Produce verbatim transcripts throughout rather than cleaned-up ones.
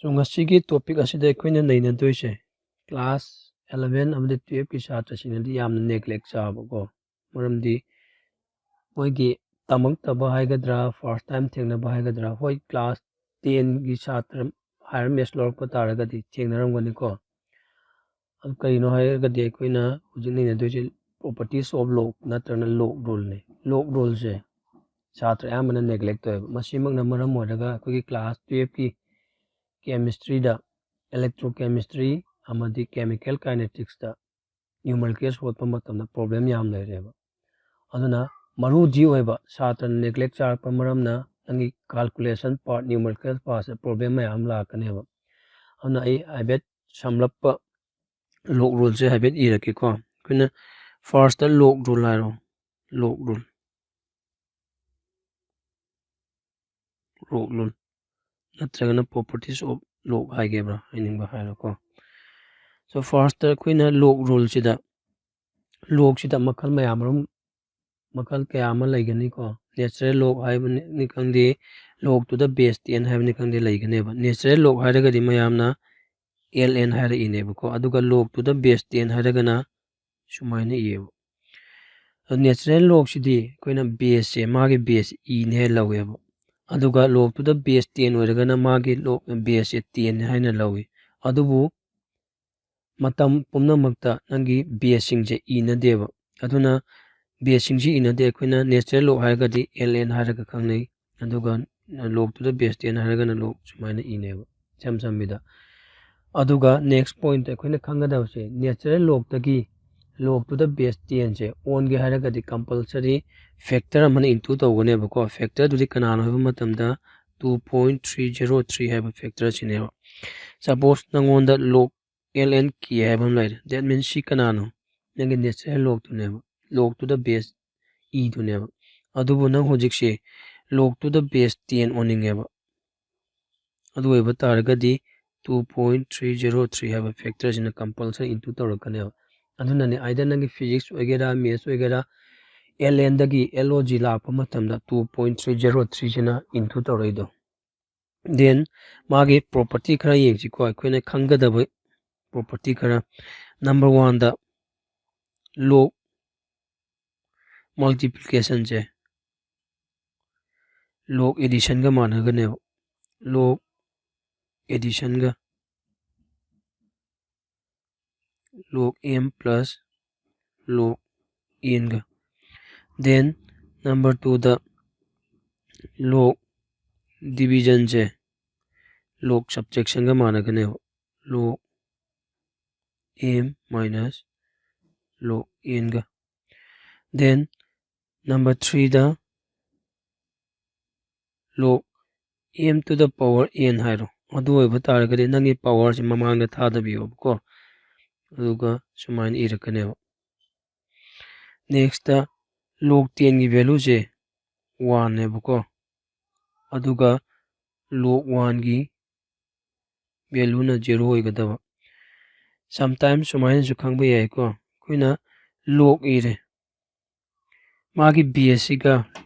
ꯁꯣ ꯉꯁꯤꯒꯤ ꯇꯣꯄꯤꯛ ꯑꯁꯤꯗ ꯑꯩꯈꯣꯏꯅ ꯅꯩꯅꯗꯣꯏꯁꯦ ꯀ꯭ꯂꯥꯁ ꯑꯦꯂꯚꯦꯟ ꯑꯃꯗꯤ ꯇꯨꯌꯦꯜꯞꯀꯤ ꯁꯥꯇ꯭ꯔꯁꯤꯡꯅꯗꯤ ꯌꯥꯝꯅ ꯅꯦꯒ꯭ꯂꯦꯛ ꯆꯥꯕꯀꯣ, ꯃꯔꯝꯗꯤ ꯃꯣꯏꯒꯤ ꯇꯝꯃꯛꯇꯕ ꯍꯥꯏꯒꯗ꯭ꯔꯥ, ꯐꯥꯔꯁ ꯇꯥꯏꯝ ꯊꯦꯡꯅꯕ ꯍꯥꯏꯒꯗ꯭ꯔꯥ, ꯍꯣꯏ ꯀ꯭ꯂꯥꯁ ꯇꯦꯟꯒꯤ ꯁꯥꯇ꯭ꯔ ꯍꯥꯏꯌꯔ ꯃꯦꯠꯁ ꯂꯧꯔꯛꯄ ꯇꯥꯔꯒꯗꯤ ꯊꯦꯡꯅꯔꯝꯒꯅꯤꯀꯣ꯫ ꯑꯗꯨ ꯀꯔꯤꯅꯣ ꯍꯥꯏꯔꯒꯗꯤ ꯑꯩꯈꯣꯏꯅ ꯍꯧꯖꯤꯛ ꯅꯩꯅꯗꯣꯏꯁꯦ properties of log ꯅꯠꯇ꯭ꯔꯒꯅ ꯂꯣꯒ ꯔꯨꯜꯅꯤ꯫ ꯂꯣꯒ ꯔꯨꯜꯁꯦ ꯁꯥꯇ꯭ꯔ ꯑꯌꯥꯝꯕꯅ ꯅꯦꯒ꯭ꯂꯦꯛ ꯇꯧꯋꯦꯕ꯫ ꯃꯁꯤꯃꯛꯅ ꯃꯔꯝ ꯑꯣꯏꯔꯒ ꯑꯩꯈꯣꯏꯒꯤ ꯀ꯭ꯂꯥꯁ ꯇꯨꯌꯦꯜꯞꯀꯤ ꯀꯦꯃꯤꯁꯇ꯭ꯔꯤꯗ, ꯏꯂꯦꯛꯇ꯭ꯔꯣ ꯀꯦꯃꯤꯁꯇ꯭ꯔꯤ ꯑꯃꯗꯤ ꯀꯦꯃꯤꯀꯦꯜ ꯀꯥꯏꯅꯦꯇꯤꯛꯁꯇ ꯅ꯭ꯌꯨꯃꯔꯤꯀꯦꯜꯁ ꯍꯣꯠꯄ ꯃꯇꯝꯗ ꯄ꯭ꯔꯣꯕ꯭ꯂꯦꯝ ꯌꯥꯝ ꯂꯩꯔꯦꯕ꯫ ꯑꯗꯨꯅ ꯃꯔꯨꯗꯤ ꯑꯣꯏꯕ ꯁꯥꯇ꯭ꯔꯅ ꯅꯦꯒ꯭ꯂꯦꯛ ꯆꯥꯔꯛꯄ ꯃꯔꯝꯅ ꯅꯪꯒꯤ ꯀꯥꯜꯀꯨꯂꯦꯁꯟ ꯄꯥꯔꯠ, ꯅ꯭ꯌꯨꯃꯔꯤꯀꯦꯜ ꯄꯥꯔꯠꯁꯦ ꯄ꯭ꯔꯣꯕ꯭ꯂꯦꯝ ꯃꯌꯥꯝ ꯑꯃ ꯂꯥꯛꯀꯅꯦꯕ꯫ ꯑꯗꯨꯅ ꯑꯩ ꯍꯥꯏꯐꯦꯠ ꯁꯝꯂꯞꯄ ꯂꯣꯒ ꯔꯨꯜꯁꯦ ꯍꯥꯏꯐꯦꯠ ꯏꯔꯛꯀꯦꯀꯣ꯫ ꯑꯩꯈꯣꯏꯅ ꯐꯥꯔꯁꯇ ꯂꯣꯒ ꯔꯨꯜ ꯍꯥꯏꯔꯣ, ꯂꯣꯒ ꯔꯨꯜ, ꯂꯣꯒ ꯔꯨꯜ ꯅꯠꯇ꯭ꯔꯒꯅ properties of log ꯍꯥꯏꯒꯦꯕ꯭ꯔꯥ, ꯍꯥꯏꯅꯤꯡꯕ ꯍꯥꯏꯔꯣꯀꯣ꯫ ꯁꯣ ꯐꯥꯔꯁꯇ ꯑꯩꯈꯣꯏꯅ ꯂꯣꯒ ꯔꯨꯜꯁꯤꯗ, ꯂꯣꯒꯁꯤꯗ ꯃꯈꯜ ꯃꯌꯥꯝ ꯑꯃ, ꯃꯈꯜ ꯀꯌꯥ ꯑꯃ ꯂꯩꯒꯅꯤꯀꯣ꯫ ꯅꯦꯆꯔꯦꯜ ꯂꯣꯒ ꯍꯥꯏꯕꯅꯤ ꯈꯪꯗꯦ, ꯂꯣꯒ ꯇꯨ ꯗ ꯕꯦꯁ ꯇꯦꯟ ꯍꯥꯏꯕꯅꯤ ꯈꯪꯗꯦ, ꯂꯩꯒꯅꯦꯕ꯫ ꯅꯦꯆꯔꯦꯜ ꯂꯣꯒ ꯍꯥꯏꯔꯒꯗꯤ ꯃꯌꯥꯝꯅ ꯑꯦꯜ ꯑꯦꯟ ꯍꯥꯏꯔ ꯏꯅꯦꯕꯀꯣ, ꯑꯗꯨꯒ ꯂꯣꯒ ꯇꯨ ꯗ ꯕꯦꯁ ꯇꯦꯟ ꯍꯥꯏꯔꯒꯅ ꯁꯨꯃꯥꯏꯅ ꯏꯌꯦꯕ꯫ ꯅꯦꯆꯔꯦꯜ ꯂꯣꯒꯁꯤꯗꯤ ꯑꯩꯈꯣꯏꯅ ꯕꯦꯁꯁꯦ, ꯃꯥꯒꯤ ꯕꯦꯁ ꯏꯅꯦ ꯂꯧꯋꯦꯕ, ꯑꯗꯨꯒ ꯂꯣꯒ ꯇꯨ ꯗ ꯕꯦꯁ ꯇꯦꯟ ꯑꯣꯏꯔꯒꯅ ꯃꯥꯒꯤ ꯂꯣꯒ ꯕꯦꯁꯁꯦ ꯇꯦꯟ ꯍꯥꯏꯅ ꯂꯧꯋꯤ꯫ ꯑꯗꯨꯕꯨ ꯃꯇꯝ ꯄꯨꯝꯅꯃꯛꯇ ꯅꯪꯒꯤ ꯕꯦꯁꯁꯤꯡꯁꯦ ꯏꯅꯗꯦꯕ꯫ ꯑꯗꯨꯅ ꯕꯦꯁꯁꯤꯡꯁꯤ ꯏꯅꯗꯦ꯫ ꯑꯩꯈꯣꯏꯅ ꯅꯦꯆꯔꯦꯜ ꯂꯣꯒ ꯍꯥꯏꯔꯒꯗꯤ ꯑꯦꯜ ꯑꯦꯟ ꯍꯥꯏꯔꯒ ꯈꯪꯅꯩ, ꯑꯗꯨꯒ ꯂꯣꯒ ꯇꯨ ꯗ ꯕꯦꯁ ꯇꯦꯟ ꯍꯥꯏꯔꯒꯅ ꯂꯣꯒ ꯁꯨꯃꯥꯏꯅ ꯏꯅꯦꯕ, ꯏꯆꯝ ꯆꯝꯕꯤꯗ꯫ ꯑꯗꯨꯒ ꯅꯦꯛꯁ ꯄꯣꯏꯟꯠ ꯑꯩꯈꯣꯏꯅ ꯈꯪꯒꯗꯕꯁꯦ, ꯅꯦꯆꯔꯦꯜ ꯂꯣꯒꯇꯒꯤ ꯂꯣꯒ ꯇꯨ ꯗ ꯕꯦꯁ ꯇꯦꯟꯁꯦ ꯑꯣꯟꯒꯦ ꯍꯥꯏꯔꯒꯗꯤ ꯀꯝꯄꯜꯁꯔꯤ ꯐꯦꯛꯇꯔ ꯑꯃꯅ ꯏꯟꯇꯨ ꯇꯧꯒꯅꯦꯕꯀꯣ꯫ ꯐꯦꯛꯇꯔꯗꯨꯗꯤ ꯀꯅꯥꯅꯣ ꯍꯥꯏꯕ ꯃꯇꯝꯗ two point three zero three ꯍꯥꯏꯕ ꯐꯦꯛꯇꯔꯁꯤꯅꯦꯕ꯫ ꯁꯄꯣꯁ ꯅꯪꯉꯣꯟꯗ ꯂꯣꯒ ꯑꯦꯜ ꯑꯦꯟ ꯀꯦ ꯍꯥꯏꯕ ꯑꯃ ꯂꯩꯔꯦ꯫ That means ꯁꯤ ꯀꯅꯥꯅꯣ? ꯅꯪꯒꯤ ꯅꯦꯆꯔꯦꯜ ꯂꯣꯒꯇꯨꯅꯦꯕ, ꯂꯣꯒ ꯇꯨ ꯗ ꯕꯦꯁ ꯏꯗꯨꯅꯦꯕ꯫ ꯑꯗꯨꯕꯨ ꯅꯪ ꯍꯧꯖꯤꯛꯁꯦ ꯂꯣꯒ ꯇꯨ ꯗ ꯕꯦꯁ ꯇꯦꯟ ꯑꯣꯟꯅꯤꯡꯉꯦꯕ꯫ ꯑꯗꯨ ꯑꯣꯏꯕ ꯇꯥꯔꯒꯗꯤ two point three zero three ꯍꯥꯏꯕ ꯐꯦꯛꯇꯔꯁꯤꯅ ꯀꯝꯄꯜꯁꯔꯤ ꯏꯟꯇꯨ ꯇꯧꯔꯛꯀꯅꯦꯕ꯫ ꯑꯗꯨꯅꯅꯦ, ꯑꯥꯏꯗꯔ ꯅꯪꯒꯤ ꯐꯤꯖꯤꯛꯁ ꯑꯣꯏꯒꯦꯔꯥ, ꯃꯦꯠꯁ ꯑꯣꯏꯒꯦꯔꯥ, ꯑꯦꯜ ꯑꯦꯟꯗꯒꯤ ꯑꯦꯜ ꯑꯣ ꯖꯤ ꯂꯥꯛꯄ ꯃꯇꯝꯗ ꯇꯨ ꯄꯣꯏꯟꯠ ꯊ꯭ꯔꯤ ꯖꯦꯔꯣ ꯊ꯭ꯔꯤꯁꯤꯅ ꯏꯟꯇꯨ ꯇꯧꯔꯛꯏꯗꯣ꯫ Then ꯃꯥꯒꯤ property ꯈꯔ ꯌꯦꯡꯁꯤꯀꯣ, ꯑꯩꯈꯣꯏꯅ ꯈꯪꯒꯗꯕ property ꯈꯔ꯫ Number one ꯗ log multiplication ꯁꯦ log addition ꯒ ꯃꯥꯟꯅꯒꯅꯦꯕ, log addition ꯒ, log m plus log n ꯒ꯫ Then number two ꯗ log division ꯁꯦ log subtraction ꯒ ꯃꯥꯟꯅꯒꯅꯦꯕ, log m minus log n ꯒ꯫ Then number three the log m to the power n ꯍꯥꯏꯔꯣ꯫ ꯑꯗꯨ ꯑꯣꯏꯕ ꯇꯥꯔꯒꯗꯤ ꯅꯪꯒꯤ power ꯁꯤ ꯃꯃꯥꯡꯗ ꯊꯥꯗꯕꯤꯌꯣꯕꯀꯣ, ꯑꯗꯨꯒ ꯁꯨꯃꯥꯏꯅ ꯏꯔꯛꯀꯅꯦꯕ꯫ Next ꯇ log ten ꯒꯤ value ꯁꯦ one ꯅꯦꯕꯀꯣ, ꯑꯗꯨꯒ log one ꯒꯤ value ꯅ zero ꯑꯣꯏꯒꯗꯕ꯫ Sometimes ꯁꯨꯃꯥꯏꯅꯁꯨ ꯈꯪꯕ ꯌꯥꯏꯀꯣ, ꯑꯩꯈꯣꯏꯅ log ꯏꯔꯦ, ꯃꯥꯒꯤ base ꯁꯤꯒ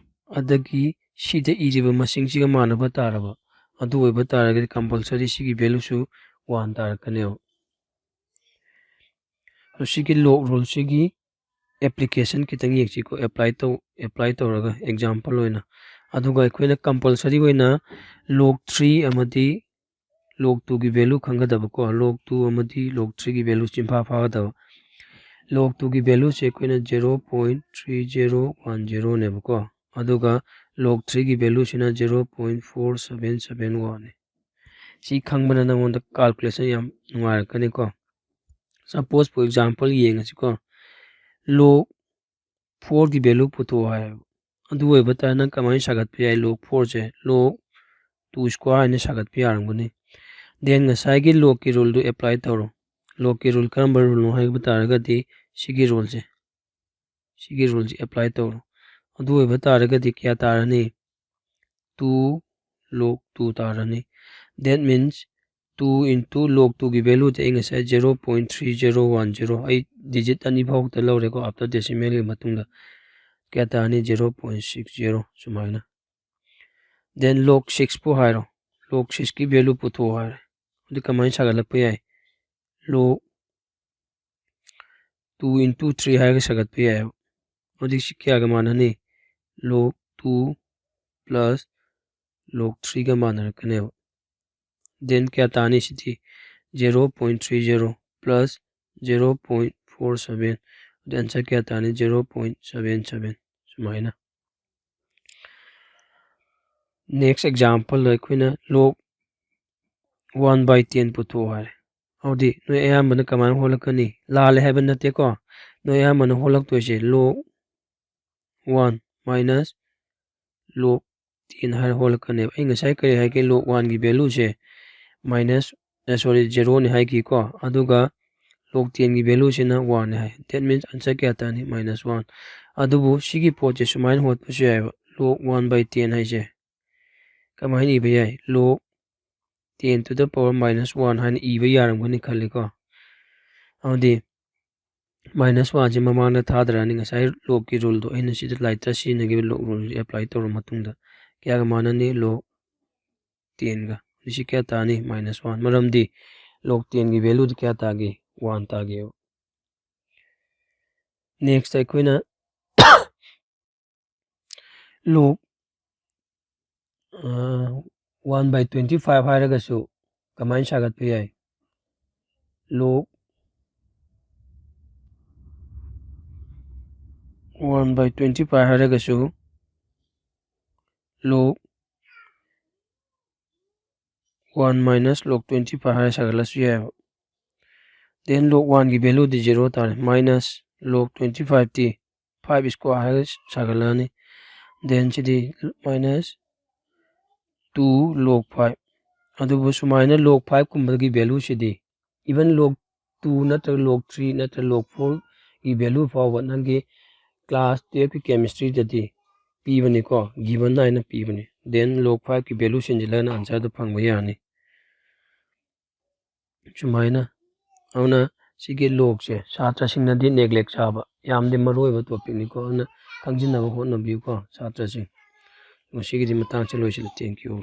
ꯑꯗꯒꯤ ꯁꯤꯗ ꯏꯔꯤꯕ ꯃꯁꯤꯡꯁꯤꯒ ꯃꯥꯟꯅꯕ ꯇꯥꯔꯕ, ꯑꯗꯨ ꯑꯣꯏꯕ ꯇꯥꯔꯒꯗꯤ compulsory ꯁꯤꯒꯤ value ꯁꯨ one ꯇꯥꯔꯛꯀꯅꯦꯕ꯫ ꯑꯗꯣ ꯁꯤꯒꯤ log rule ꯁꯤꯒꯤ application ꯈꯤꯇꯪ ꯌꯦꯡꯁꯤꯀꯣ, apply ꯇꯧ, apply ꯇꯧꯔꯒ example ꯑꯣꯏꯅ꯫ ꯑꯗꯨꯒ ꯑꯩꯈꯣꯏꯅ compulsory ꯑꯣꯏꯅ log three ꯑꯃꯗꯤ log two ꯒꯤ value ꯈꯪꯒꯗꯕꯀꯣ, log two ꯑꯃꯗꯤ log three ꯒꯤ value ꯆꯤꯟꯐꯥ ꯐꯥꯒꯗꯕ꯫ Log two ꯒꯤ value ꯁꯦ ꯑꯩꯈꯣꯏꯅ zero point three zero one zero ꯅꯦꯕꯀꯣ, ꯑꯗꯨꯒ log three ꯒꯤ value ꯁꯤꯅ zero point four seven seven one ꯅꯦ꯫ ꯁꯤ ꯈꯪꯕꯅ ꯅꯉꯣꯟꯗ calculation ꯌꯥꯝ ꯅꯨꯡꯉꯥꯏꯔꯛꯀꯅꯤꯀꯣ꯫ Suppose for example ꯌꯦꯡꯉꯁꯤꯀꯣ, log four ꯒꯤ value ꯄꯨꯊꯣꯛꯑꯣ ꯍꯥꯏꯌꯦꯕ꯫ ꯑꯗꯨ ꯑꯣꯏꯕ ꯇꯥꯔꯦ ꯅꯪ ꯀꯃꯥꯏꯅ ꯁꯥꯒꯠꯄ ꯌꯥꯏ? Log four ꯁꯦ log two square ꯍꯥꯏꯅ ꯁꯥꯒꯠꯄ ꯌꯥꯔꯝꯒꯅꯤ꯫ Then ꯉꯁꯥꯏꯒꯤ log ꯀꯤ rule ꯗꯨ apply ꯇꯧꯔꯣ꯫ Log ꯀꯤ rule ꯀꯔꯝꯕ rule ꯅꯣ ꯍꯥꯏꯕ ꯇꯥꯔꯒꯗꯤ ꯁꯤꯒꯤ rule ꯁꯦ, ꯁꯤꯒꯤ rule ꯁꯦ apply ꯇꯧꯔꯣ꯫ ꯑꯗꯨ ꯑꯣꯏꯕ ꯇꯥꯔꯒꯗꯤ ꯀꯌꯥ ꯇꯥꯔꯅꯤ? Two log two ꯇꯥꯔꯅꯤ꯫ That means two into log two ꯒꯤ value ꯗꯤ ꯑꯩ ꯉꯁꯥꯏ zero point three zero one zero, ꯑꯩ digit ꯑꯅꯤ ꯐꯥꯎ ꯈꯛꯇ ꯂꯧꯔꯦꯀꯣ, after decimal ꯒꯤ ꯃꯇꯨꯡꯗ꯫ ꯀꯌꯥ ꯇꯥꯔꯅꯤ? Zero point six zero ꯁꯨꯃꯥꯏꯅ꯫ Then log six ꯄꯨ ꯍꯥꯏꯔꯣ, log sixꯀꯤ value ꯄꯨꯊꯣꯛꯑꯣ ꯍꯥꯏꯔꯦ꯫ ꯑꯗꯨ ꯀꯃꯥꯏꯅ ꯁꯥꯒꯠꯂꯛꯄ ꯌꯥꯏ? Log two into three ꯍꯥꯏꯔꯒ ꯁꯥꯒꯠꯄ ꯌꯥꯏꯑꯕ꯫ ꯑꯗꯨꯗꯤ ꯁꯤ ꯀꯌꯥꯒ ꯃꯥꯟꯅꯅꯤ? Log two plus log threeꯒ ꯃꯥꯟꯅꯔꯛꯀꯅꯦꯕ꯫ Then ꯀꯌꯥ ꯇꯥꯅꯤ ꯁꯤꯗꯤ? Zero point three zero plus zero point four seven꯫ ꯑꯗꯨꯗꯤ answer ꯀꯌꯥ ꯇꯥꯅꯤ? Zero point seven seven꯫ ꯁꯨꯃꯥꯏꯅ꯫ Next exampleꯗ ꯑꯩꯈꯣꯏꯅ log one by ten ꯄꯨꯊꯣꯛꯑꯣ ꯍꯥꯏꯔꯦ꯫ ꯑꯗꯨꯗꯤ ꯅꯣꯏ ꯑꯌꯥꯝꯕꯅ ꯀꯃꯥꯏꯅ ꯍꯣꯠꯂꯛꯀꯅꯤ? ꯂꯥꯜꯂꯦ ꯍꯥꯏꯕ ꯅꯠꯇꯦꯀꯣ꯫ ꯅꯣꯏ ꯑꯌꯥꯝꯕꯅ ꯍꯣꯠꯂꯛꯇꯣꯏꯁꯦ log one minus log ten ꯍꯥꯏꯔ ꯍꯣꯠꯂꯛꯀꯅꯦꯕ꯫ ꯑꯩ ꯉꯁꯥꯏ ꯀꯔꯤ ꯍꯥꯏꯒꯦ? Log oneꯒꯤ valueꯁꯦ minus, sorry, zeroꯅꯤ ꯍꯥꯏꯈꯤꯀꯣ꯫ ꯑꯗꯨꯒ log tenꯒꯤ valueꯁꯤꯅ oneꯅꯤ high. That means answer ꯀꯌꯥ ꯇꯥꯅꯤ? Minus one꯫ ꯑꯗꯨꯕꯨ ꯁꯤꯒꯤ ꯄꯣꯠꯁꯦ ꯁꯨꯃꯥꯏꯅ ꯍꯣꯠꯄꯁꯨ ꯌꯥꯏꯑꯕ꯫ Log one by ten ꯍꯥꯏꯁꯦ ꯀꯃꯥꯏꯅ ꯏꯕ ꯌꯥꯏ? Log ten to the power minus one ꯍꯥꯏꯅ ꯏꯕ ꯌꯥꯔꯝꯒꯅꯤ ꯈꯜꯂꯤꯀꯣ꯫ ꯑꯗꯨꯗꯤ minus oneꯁꯦ ꯃꯃꯥꯡꯗ ꯊꯥꯗꯔꯛꯑꯅꯤ꯫ ꯉꯁꯥꯏ logꯀꯤ ruleꯗꯣ ꯑꯩꯅ ꯁꯤꯗ ꯂꯥꯏꯠꯇ ꯁꯤꯖꯤꯟꯅꯈꯤꯕ log ruleꯁꯦ apply ꯇꯧꯔ ꯃꯇꯨꯡꯗ ꯀꯌꯥꯒ ꯃꯥꯟꯅꯅꯤ? Log tenꯒ꯫ ꯑꯗꯨ ꯁꯤ ꯀꯌꯥ ꯇꯥꯅꯤ? Minus one꯫ ꯃꯔꯝꯗꯤ log tenꯒꯤ valueꯗꯤ ꯀꯌꯥ ꯇꯥꯒꯦ? One ꯇꯥꯒꯦꯕ꯫ Next ꯑꯩꯈꯣꯏꯅ log, ꯑ, one by twenty five ꯍꯥꯏꯔꯒꯁꯨ ꯀꯃꯥꯏꯅ ꯁꯥꯒꯠꯄ ꯌꯥꯏ? Log one by twenty five ꯍꯥꯏꯔꯒꯁꯨ log one minus log twenty five ꯍꯥꯏꯔ ꯁꯥꯒꯠꯂꯁꯨ ꯌꯥꯏꯑꯕ꯫ Then log oneꯒꯤ valueꯗꯤ zero ꯇꯥꯔꯦ꯫ Minus log twenty fiveꯇꯤ five square ꯍꯥꯏꯔꯒ ꯁꯥꯒꯠꯂꯛꯑꯅꯤ꯫ Then ꯁꯤꯗꯤ minus two log five꯫ ꯑꯗꯨꯕꯨ ꯁꯨꯃꯥꯏꯅ log fiveꯀꯨꯝꯕꯒꯤ valueꯁꯤꯗꯤ, even log two ꯅꯠꯇ꯭ꯔꯒ log three ꯅꯠꯇ꯭ꯔꯒ log fourꯒꯤ value ꯐꯥꯎꯕ ꯅꯪꯒꯤ class twelveꯀꯤ chemistryꯗꯗꯤ ꯄꯤꯕꯅꯤꯀꯣ, given ꯍꯥꯏꯅ ꯄꯤꯕꯅꯤ꯫ Then log fiveꯀꯤ value ꯁꯤꯟꯖꯤꯜꯂꯒ answerꯗꯨ ꯐꯪꯕ ꯌꯥꯅꯤ꯫ ꯁꯨꯃꯥꯏꯅ꯫ ꯑꯗꯨꯅ ꯁꯤꯒꯤ logꯁꯦ ꯁꯥꯇ꯭ꯔꯁꯤꯡꯅꯗꯤ neglect ꯆꯥꯕ, ꯌꯥꯝꯗꯤ ꯃꯔꯨ ꯑꯣꯏꯕ topicꯅꯤꯀꯣ꯫ ꯑꯗꯨꯅ ꯈꯪꯖꯤꯟꯅꯕ ꯍꯣꯠꯅꯕꯤꯌꯨꯀꯣ ꯁꯥꯇ꯭ꯔꯁꯤꯡ꯫ ꯉꯁꯤꯒꯤꯗꯤ ꯃꯇꯥꯡꯁꯤ ꯂꯣꯏꯁꯤꯜꯂꯦ꯫ Thank you꯫